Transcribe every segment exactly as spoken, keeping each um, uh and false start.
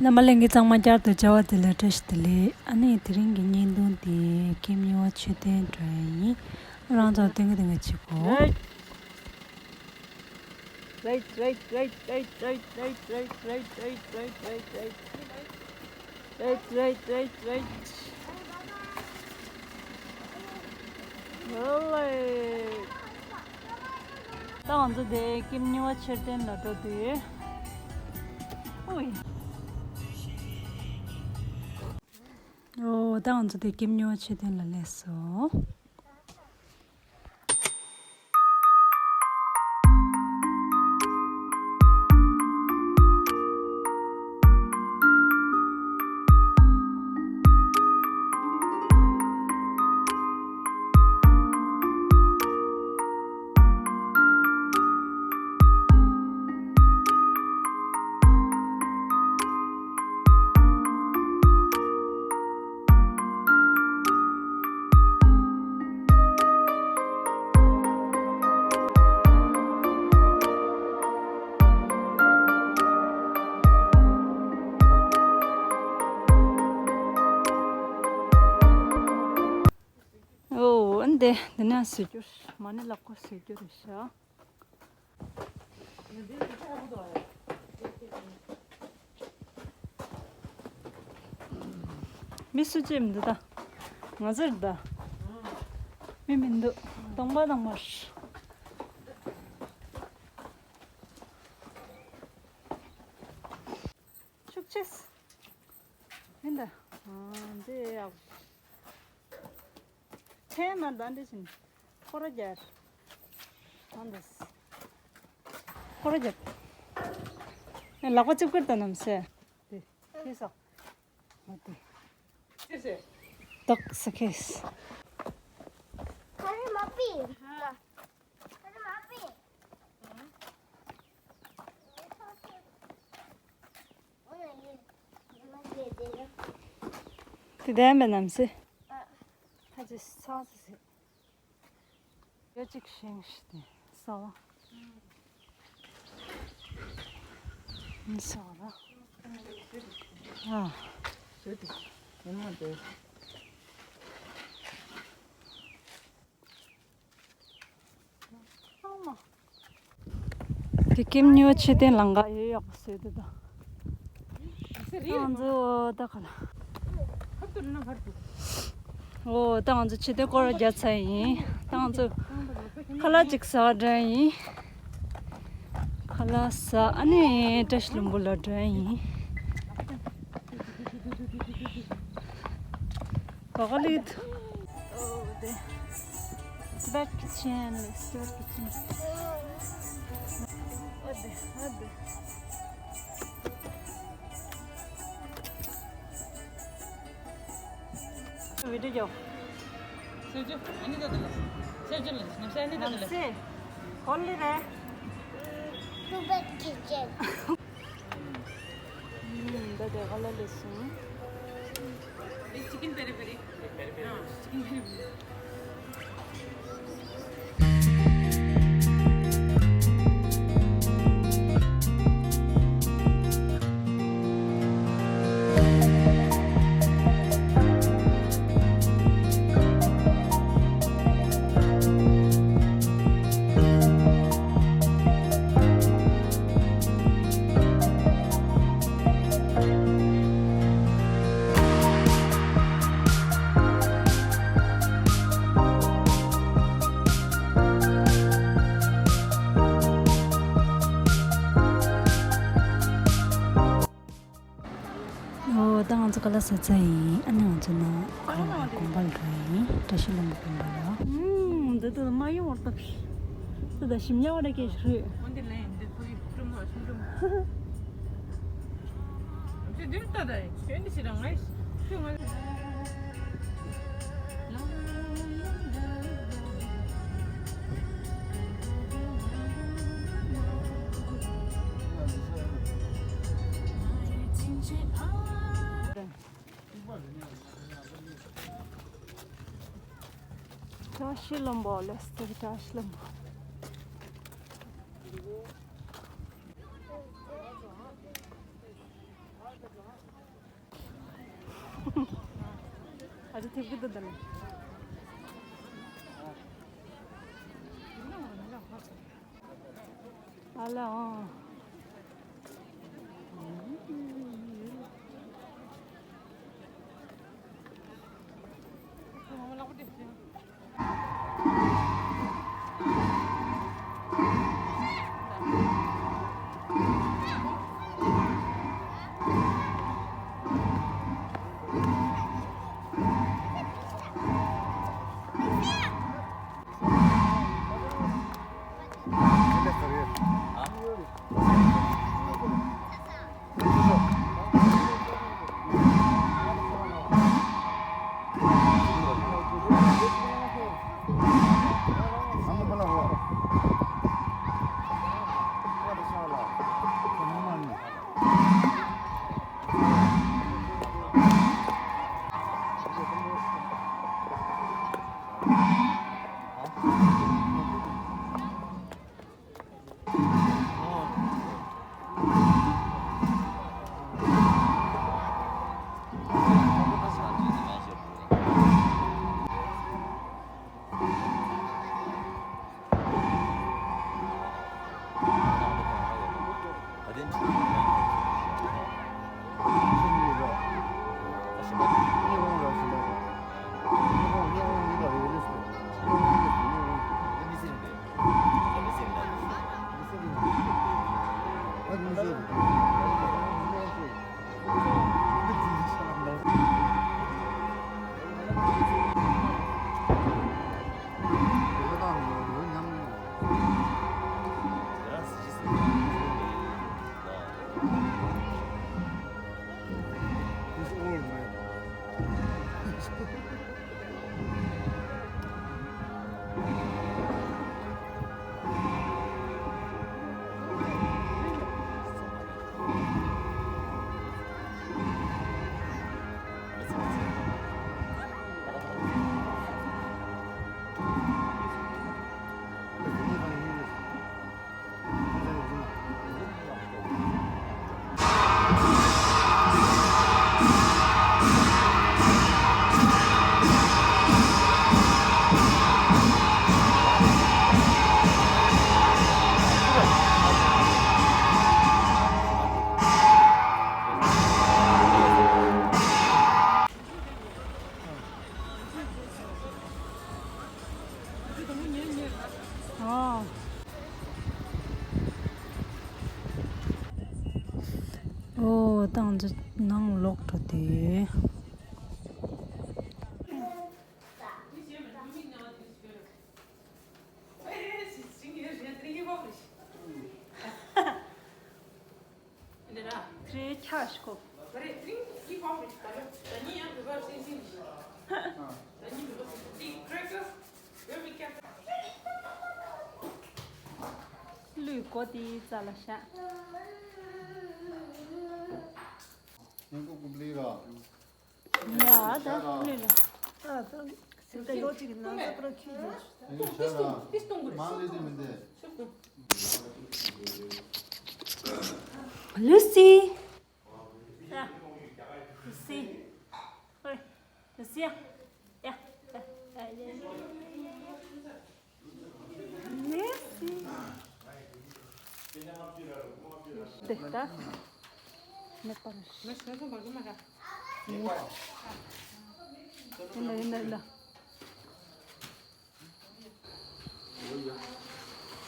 རྣམ་པ་ལྷན་རྒྱས་ཚང་མ་བསྐྱར་དུ་མཇལ་བ་དེ་ལ་བཀྲ་ཤིས་བདེ་ལེགས། ཨ་ནི་དེ་རིང་གི་བརྙན་ཐུང་དེ་ཀེམ་གཉིས་པ་མཆོད་རྟེན་འགྲོ་ཡ་ཡིན། རང་ཚོ་སྟོན་གི་སྟོན་གི་བྱེད་གོ། Right, right, right, right, right, right, right, right, right, right, right, right, right, right, right, right, right. Right. ད་ང་ཚོ་དེ་ཀེམ་གཉིས་པ་མཆོད་རྟེན་ལ་འགྲོ་དུས། ཨོའི། ཨོ། ད་ང་ཚོ་དེ་ཀེམ་གཉིས་པ་མཆོད་རྟེན་ལ་སླེབས་སོང་། ཨོ། ཨ་ནི་འདི་ནས་བཟོ་རྒྱུ། མ་ཎི་ལག་པ་བཟོ་རྒྱུ་རེད་ཤག་མི་སུ་གཅིག་མི་འདུག་ད། ང་ཚོ་རེད་ད། མི་མི་འདུག་སྟོང་པ་སྟོང་པ་རེད། ཤུགས་ཆེ། ཡིན་ད། ཨ། འདི་ཡག་ཆེན་མ་ད་འདི་བཞིན། སྐོར་ར་རྒྱབ། ཨ་འདི། སྐོར་ར་རྒྱབ། ཨེ། ལག་པ་གཅིག་པུར་ད་ནམ་སེ། དེ། ཁེ་སོ། མ་དེ། ཏོག་ས་ཁེས། ཁ་རེ་མ་པི། ཁ་རེ་མ་པི། དེ་ལྡན་པའི་ནམ་སེ། ཁ་ཅིག་ཚ་ཚ་ཟེར། ཡ་གཅིག་ཤིང་ཤི་དེ་ས་བ། ས་བ་ལ། ཨ། དེ་ཀེམ་གཉིས་པ་མཆོད་རྟེན་ལང་ཀ་ཡོད་ཡག་པོ་བཟོས་འདུག་ད། ང་ཚོ་ད་ག་ལ། ཨོ། ད་ང་ཚོ་མཆོད་རྟེན་སྐོར་ར་རྒྱག་ཚར་ཡིན། ད་ང་ཚོ་ཁ་ལག་ཅིག་ཟ་བ་འགྲོ་ཡིན། ཁ་ལག་ཟ། ཨ་ནི་བཀྲ་ཤིས་ལྷུན་པོ་ལ་འགྲོ་ཡིན། ག་ག་ལེད། ཨོ། དེ། Tibet kitchen, let's Tibet kitchen. ཨོ་དེ། ཨོ་དེ། བི་ཌི་ཡོ། སེར་ཅུ། ཨ་ནི་ད་དུ་ལ། སེར་ཅུ་ལ། ནམ་སེ། ཨ་ནི་ད་དུ་ལ། ནམ་སེ། གོ་ལི་རེད། Tibet kitchen. ད་དེ་ག་ལ་ལས་སོང་། Chicken peri peri. Peri peri. ཨ། Chicken peri peri. ཨོ། ད་ང་ཚོ་ཁ་ལག་ཟ་ཚར་ཡིན། ཨ་ནི་ང་ཚོ་ནང་དགོན་པ་ལ་འགྲོ་ཡིན། བཀྲ་ཤིས་ལྷུན་པོ་དགོན་པ་ལ། ཨུམ། འདི་ད་མ་ཡོང་བར་ཐག་ཆོད། ད་ཞིམ་ཉམས་པ་འདྲ་སྐད་ཆ་རེད། འོན་ཏེ་ལན་འདི་ཁོ་ཡི་ཀྲུང་མ་ཤུང་ཀྲུང་། འདི་འདིར་ལྟ་ད་ཡིན། འདི་ཞིག་རང་ངའི་ཤུ་ང་། བཀྲ་ཤིས་ལྷུན་པོ། Let's take བཀྲ་ཤིས་ལྷུན་པོ། ཨ་ཅེ་ཐེབས་ཀྱི་འདུག་ད་ནི། ཨ་ལ་ཨང་། ཨོ། ཨོ། ཏང་ཙི་ནང་ལོག་འགྲོ་དེ། ཁྲེ་ཁྱ་ཤི་ཁོ། ལུས་གོ་དེའི་རྩ་ལ་བཞག་ཡ་ད་ལུས་ལ། ཨ་ད་སེམས་ཁ་ཡོད་ཅིག་ན་ད་པར་ཁྱི་ཡོད། ལུ་སི། ལུ་སི། ཧོར། ལུ་སི་ཡ། ཡ། ཡ། ཡ། ལུ་སི། དེ་ལྟ། མེད་པར། ཡིན་ལ་ཡིན་ལ་ཡིན་ལ།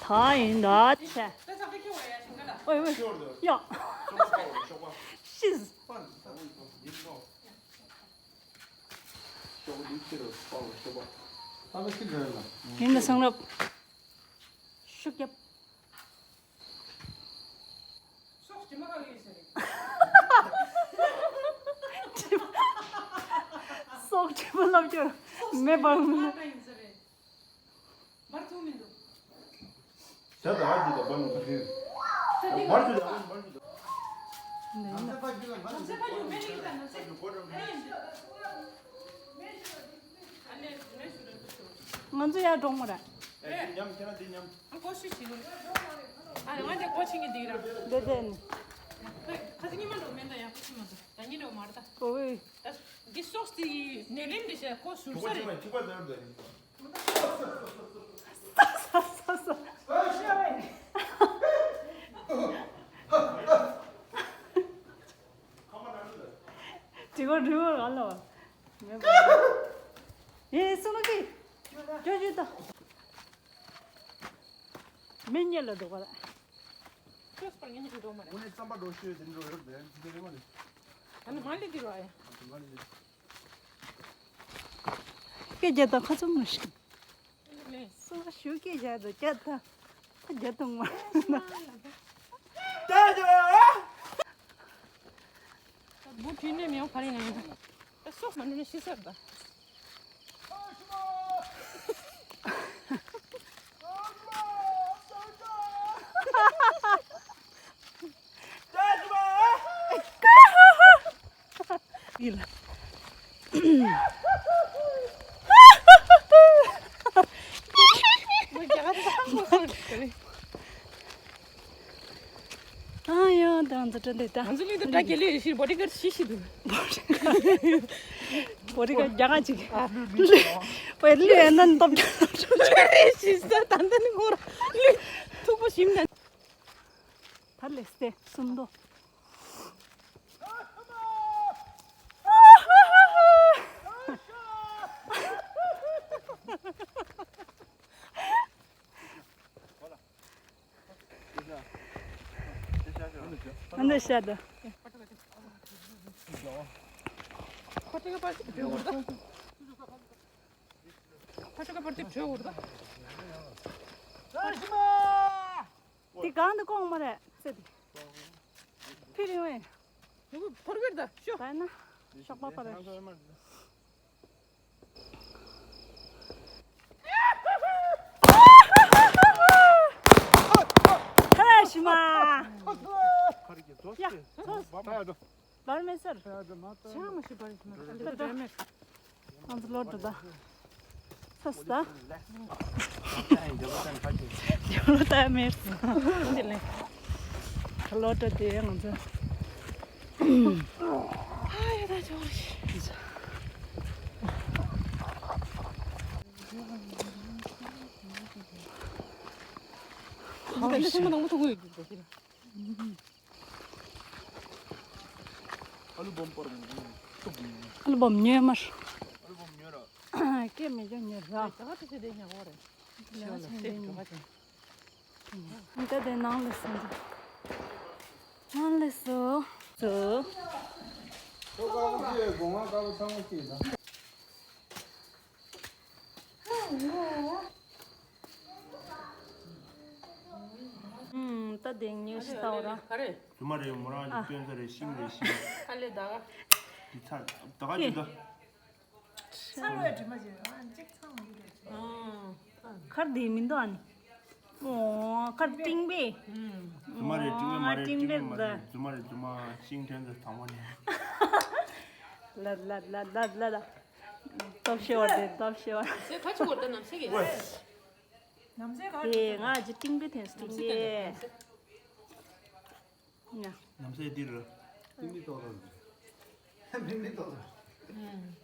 ད་ཡིན་ད་ཆེ། ཨོའི་ཨོའི། ཡ། ཤིས། ཡིན་ལ་བཟང་རབས། ཤུགས་རྒྱབ། སྲོག་ཁྲིམས་ལབ་རྒྱུ་མེད་པར་ངུ། ད་ད་ཨ་ཅེ་ད་པ་ནུ་ཁ་ཁེ། མར་ཅུ་ད་མར་ཅུ་ད། ང་ཚོ་ཡར་འགྲོ་མ་རེད། ཉམས་ཁྱེད་རང་འདི་ཉམས། ཨ་ཀོ་ཤུ་ཞིག་ཨ་ང་འདི་ཀོ་ཆིང་གི་འདི་ར། འདི་འདི་ནི། ཁ་ཁ་ཚི་ཉི་མ་འགྲོ་མེད་ད་ཡང་ཀོ་ཆིང་མ་འདུག་ད་ཉི་འགྲོ་མ་རེད་ད། ཨོའི། ད། འདི་སོགས་ཀྱི་ནད་རིམས་འདི་བྱས་ཁོ་ཟུར་ས་རེད། དྲི་བ་དྲི་བ་རང་ལ་བ། ཡེ་སོང་ལ་ཀི། ཅོ་ཅོ་ད། མི་ཉལ་ལ་འདུག་ག་ལ། ཅོས་པར་ངན་གྱི་འགྲོ་མ་རེད། དངོས་གནས་རྩམ་པ་འགྲོ་ཤོད་དེ་འགྲོ་ཡོད་དེ་འདི་རེད་མ་རེད། ད་ནི་མ་ལི་འདི་རོ་ཨ་ཡ། མ་ལི་འདི། སྐད་རྒྱག་དང་ཁ་ཚུམ་མ་ཤི། སོ་ཞུ་སྐད་རྒྱག་དང་རྒྱག་དང་། ཁ་རྒྱག་དང་མ། བུ་ཁྱོད་ནས་མེའོ་ག་རེ་ན་ཡིན། ད་སོགས་མ་ནུས་ན་ཤི་ས་རེད་ད། ཡིན་ལ། ཨ་ཡོ་ད་ང་ཚོ་འགྲོ་འདོད་ད། ང་ཚོ་ལུས་དུ་དྲ་རྒྱ་ལུས་ཤིར་བོ་ཏི་ཀར་ཤི་ཤི་འདུག་བོ་ཏི་ཀར་རྒྱ་ག་ཅིག་བོ་ལུས་ཨེ་ནན་སྟོབས་ཀྱང་ཤི་ས་ད་ལྟ་ནི་ངོ་ར་ལུས་ཐུག་པོ་ཞིམ་ད། ད་ལེ་སྟེ་སུམ་མདོ། ཨ་འདི་ཤ་ད། ཁ་ཅིག་ག་པར་ཅིག་བྲོས་འོར་ད། ཁ་ཅིག་ག་པར་ཅིག་བྲོས་འོར་ད། འདི་གང་དུ་གོང་མ་རེད་ཚེ་འདི། ཕི་རིང་བས། ནུ་གུ་ཕོར་གེར་ད་ཤོ། ད་ན་ཤོག་པ་པ་རེད། ཧེ་ཤི་མ། ཡ། བར་མེད་ཟེར། ཆགས་མ་ཤི་བར་མེད་ཟེར། ང་ཚོ་ལོ་འགྲོ་ད། ཚོས་ད། ལོ་ད་མེད། འདི་ལས། ལོ་འགྲོ་དེ་ང་ཚོ། ཨ་ཡ་ད་ཅོ་ཤི། ཁང་པ་ཆེན་པོ་དང་པོ་མཐོང་གི་ཡོད་འདུག་ཟེར། ཨ་ལུ་སྦོམ་པོར་མི་འདུག་ཨ་ལུ་སྦོམ་ཉོས་མར། ཨ་ལུ་སྦོམ་ཉོས་ར། སྐད་མི་འཇོག་ཉོས་ར། ད་ག་དུས་ཚོད་དེ་ཉག་གོ་རེད། ཉག་ཆེན་དེ་ཉོས། ད་དེ་ནང་ལ་སོང་། ནང་ལ་སོ། སོ། ཁོ་དཀར་པོ་ཅི་སྒོ་ང་དཀར་པོ་ཚང་མ་ཅི་ཡིན་ད། ཨུམ། ད་དེང་ཉེ་ཞིག་ལྟ་བ་ར། ག་རེ། རྫུན་མ་རེད། མོ་རང་གི་སྟོན་ས་རེད། ཤིང་རེད་ཤིང་། ཨ་ལེ་ད་ག་འདི་ཚ་ད་ག་འདི་ད། ཚ་བའི་དྲི་མ་བྱེད་ཨ་གཅིག་ཚང་མ་འདི་རེད། ཁར་འདི་མི་འདུག་ཨ་ནི། ཨོ་ཁར་ཏིང་པེ། རྫུན་མ་རེད། ཏིང་པེ་མ་རེད། ཏིང་པེ་མ་རེད། རྫུན་མ་རེད། རྫུན་མ། ཤིང་ཐོན་ཚེ་དང་པོ་ནས། ལ་ལ་ལ་ལ་ལ་ལ། སྟོབས་ཤེས་བར་དེ་སྟོབས་ཤེས་བར། ཟེ་ཁ་ཆུ་བར་དེ་ནམ་ཟེ་གི། ནམ་ཟེ་ག་དེ་ང་ཅི་ཏིང་པེ་ཐེན་ཏིང་པེ། ཡ། ནམ་ཟེ་འདི་རུ། ཏིང་པེ་ཏོག་ཏོག་མི་མི་ཏོག་ཏོག་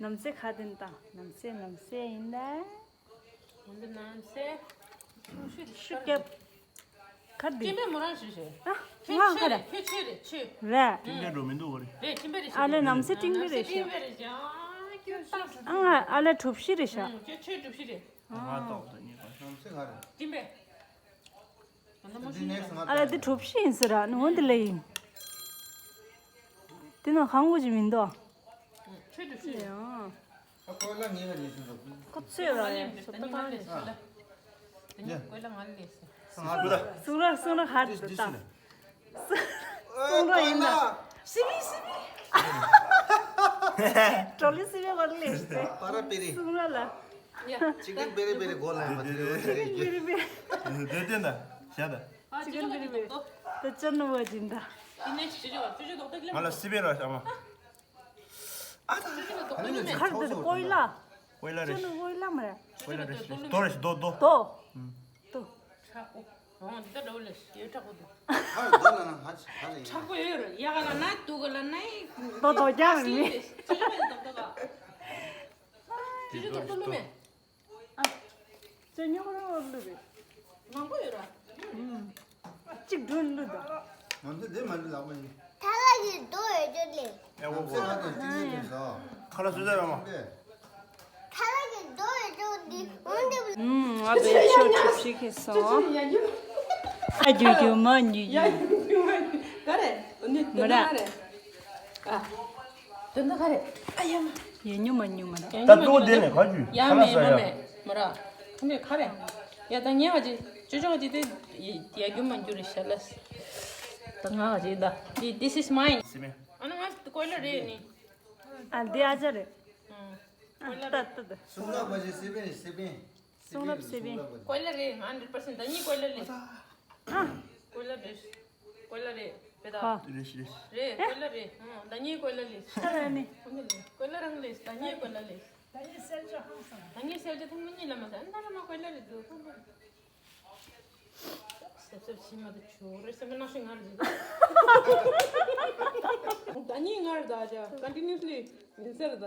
ནམ་ཟེ་ཁ་དེན་ད། ནམ་ཟེ་ནམ་ཟེ་ཡིན་ད། ང་ཚོ་ནམ་ཟེ། ཤུ་རྒྱབ། ཁར་འདི། ཏིང་པེ་མོ་རང་ཞུ་ཞུ། ཨ། ང་ཁ་ར། ཁྱོད་ཆོས་རེད་ཆོས། རེད། ཏིང་པེ་འགྲོ་མི་འདུག་གོ་རེད། རེད་ཏིང་པེ་རེད། ཨ་ལེ་ནམ་ཟེ་ཏིང་པེ་རེད་ཤག་ཏིང་པེ་རེད་ཤག་ཁྱོད་ཨ་ང་ཨ་ལེ་གྲུ་བཞི་རེད་ཤག་ཁྱོད་ཆོས་གྲུ་བཞི་རེད། ང་ཏོག་ཏོག་ཉེ་པ། ནམ་ཟེ་ག་རེད། ཏིང་པེ། ཨ་ལེ་འདི་གྲུ་བཞི་ཡིན་ཟེར་ར་ནི་འོ་འདི་ལེ་ཡིན། དེ་ནང་གང་གོ་ཅི་མི་འདུག་ཆོས་གྲུ་བཞི་རེད། ཡང་། ཨ་ཁོ་ལ་ངེས་ལ་ཉེས་སུ་འགྲོ། ཁོ་ཚོས་ར་ཡ་སོ་ད་གང་རེད། ཡ། ཁོ་ལ་ང་ལ་ལས་སོ། སུང་ར་སུང་ར་ཧར་དུ་ད། སུང་ར་ཡིན་ད། སི་མི་སི་མི། ཀྲོ་ལི་སི་མི་བར་ལས་སྟེ། པ་ར་པེ་རི། སུང་ར་ལ། ཡ། ཅི་གིན་པེ་རི་པེ་རི་གོ་ལ་ཡ་མ་དེ་རེ་བ་དེ་རེ་ཅི། དེ་དེ་ད་ཤ་ད། ཅི་གིན་པེ་རི་པེ་རི། ད་ཅོ་ནུ་བ་ཅིན་ད། ང་ལ་སི་པེ་ར་ཤ་མ། ཁར་དེར་ཀོའི་ལ། ཀོའི་ལ་རེད། ཀོའི་ལ་རེད། རྡོ་རེད། རྡོ་རྡོ། རྡོ། རྡོ། ཁྲག་པོ། འོང་འདི་ལྟ་འདྲ་བོ་ལ་ཡོད་ཁྲག་པོ་འདུག་ཁར་རྡོ་ལ་ན་ཧ་ཧ་ལ་ཡིན། ཁྲག་པོ་ཡོད་རེད། ཡ་ག་ལ་ན་དུ་ག་ལ་ན་ཡིན། རྡོ་རྡོ་རྒྱག་རེད་མི། ཅི་ལ་རྡོ་རྡོ་ག་ཅི་ཅི་ཏོག་ཏོག་བླུགས་མེད། ཨ། ཅི་ཉོག་རོ་བླུགས་རེད། མང་པོ་ཡོད་ར། ཨུམ། གཅིག་འགྲོ་བླུགས་ད། ང་ཚོ་དེ་མ་འདི་ལག་པ་ཡིན། ཐ་ལ་གི་རྡོ་ཡོད་རྒྱུ་ལས། ཡ་འོ་ང་ཚོ་ང་ཚོ་གཅིག་ཡིན་ཟ། ཁ་ལ་སུ་ཟ་ཡོད་མ། ཐ་ལ་གི་རྡོ་ཡོད་རྒྱུ་འདི་འོན་ཏེ། ཨུམ། ང་བེད་ཤོག་ཆུ་བཞི་ཁེ་སོང་། ཨ་ཇུ་ཇུ་མ་ཉུ་ཡ་ཇུ། ཡུ་མ་ཉུ་ག་རེ། འོ་ནི་མི་ར། ག་རེ། ཨ། དོན་དག་ག་རེ། ཨ་ཡ་མ། ཡ་ཉུ་མ་ཉུ་མ་ར། ད་གཙོ་བོ་དེ་ནས་ག་ཇུ་ཡ་ཁ་ལ་མེ་ཟ་མ་ཡ། མེ་མ་ར། ཁ་མེ་ག་རེ། ཡ་ད་ཉེ་བ་ཅི་ཅོ་ཅོ་ཅི་དེ་ཡ་རྒྱུ་མ་རྒྱུ་རེ་ཤ་ལ། ད་ང་བ་ཅི་ད་དེ། This is mine། སི་མེ། ཨ་ནི་ང་ཀོ་ལ་རེད་ནི། ཨ་འདི་ཨ་ཅག་རེད། ཨ་ད་ད་ད། སུང་ལ་མ་ཞིག་སི་པན་སི་པན། སུང་ལབ་སི་པན། ཀོ་ལ་རེད། ཧན་ཌྲེཌ་པར་སེན་ཊི། ད་ཉིད་ཀོ་ལ་ལེ། ཨ། ཀོ་ལ་རེད། ཀོ་ལ་རེད། པེ་ད། ཧ། རེད་རེད། རེད་ཀོ་ལ་རེད། ཨ་ད་ཉིད་ཀོ་ལ་ལེ། ཨ་ནི། ཀོ་ལ་རང་ལེ། ད་ཉིད་ཀོ་ལ་ལེ། ད་ཉིད་སེལ་ཅི་ཐང་མི་ཉིད་ལ་མ་ཟ། ཨ་ད་ལ་མ་ཀོ་ལ་རེད་འདུག་ཐང་མ། སེབ་སེབ་ཕྱི་མ་དུ་ཆུ་རེད་སེམས་ནང་ཤི་ངར་ཟིན། ད་ཉིད་ངར་ད་ཅ་ཀོན་ཊི་ནིའུ་སི་ལི་ཡིན་ཟེར་ད།